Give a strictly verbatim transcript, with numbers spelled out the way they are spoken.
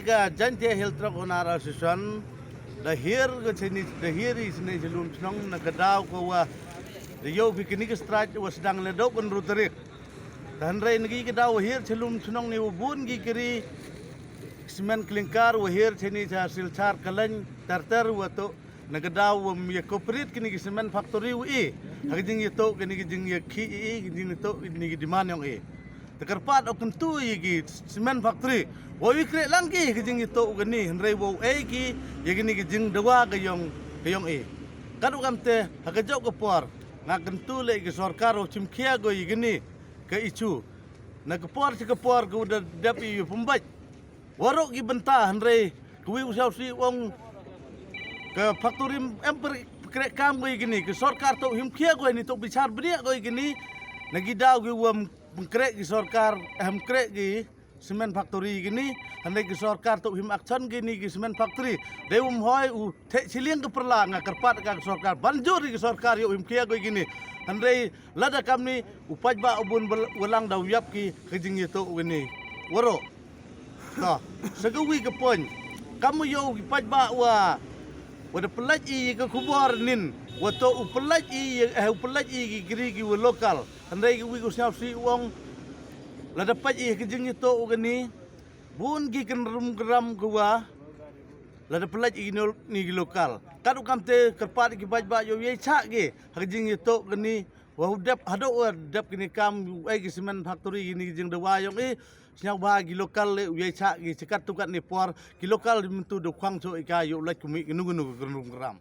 Ka Jaintia Hills Truck Owner Association da hiar ka chini da hiar i sini chalum chnong na ka daw ka wa da yow ki kini ka strike wa sedang le dok kan ru tarik. Tahan rai nagi ka daw wa hiar chalum chnong ni wa bun gi kiri semen klingkar wa hiar chini cha silchar kalain tartar wa to na ka daw wa ya cooperate kini ki semen factory wa i. Ha ka jing ya to kini ki jing ya ki i ki jing ya to kini ki demand yong i. Te kyrpad o kyntu ïa ki cement factory. Wa wi kreh lang ki ka jingïatoh kani hynrei wa u ei ki ïa kani ka jingdawa ka yong ka yong i. Kat u kam te ha ka jok ka por nga kyntu leh ki sorkar u chim khia go ïa kani ka ichu. Na ka por cha ka por ka u da dep i pumbai. Waroh ki bynta hynrei ka wi u siaw si ong ka factory em per- kreh kam go ïa kani ka sorkar to him khia go ni to bichar bria go ïa kani. Na ki daw ki wam Pengkrek ki sorkar, eh, pengkrek ki cement factory kini, hynrei ki sorkar to him action kini ki cement factory. Dei um hoi u theh chiliang ki perla nga kyrpad ka sorkar, ban jur ki sorkar ïoh him khia koi kini. Hynrei lada kam ni u paidbah u bun bel- walang da u ïap ki ka jingïatoh kini. Waroh. To, sa ka wi ka point. Kam u ïoh ki paidbah wa wa da pynlait i ka khubor nin wa to u pynlait i eh u pynlait i ki kri ki wa local. Hynrei ki wi ku sñiaw si u ong lada pait i ka jingïatoh u kani bun ki kynrum kynram ku wa lada pynlait i ki nol- ni ki local. Kat u kam te kyrpad ki paidbah ïoh ïai chah ki ha ka jingïatoh kani wa u dep haduh wa dep kani kam u ai ki cement factory kini ki jingdawa yong i. Sñiaw ba ki local le u ïai chah ki chikat tu kat ni por ki local myntu da khwang cho i ka ïoh lait kumi kinu kinu ka kynrum kynram.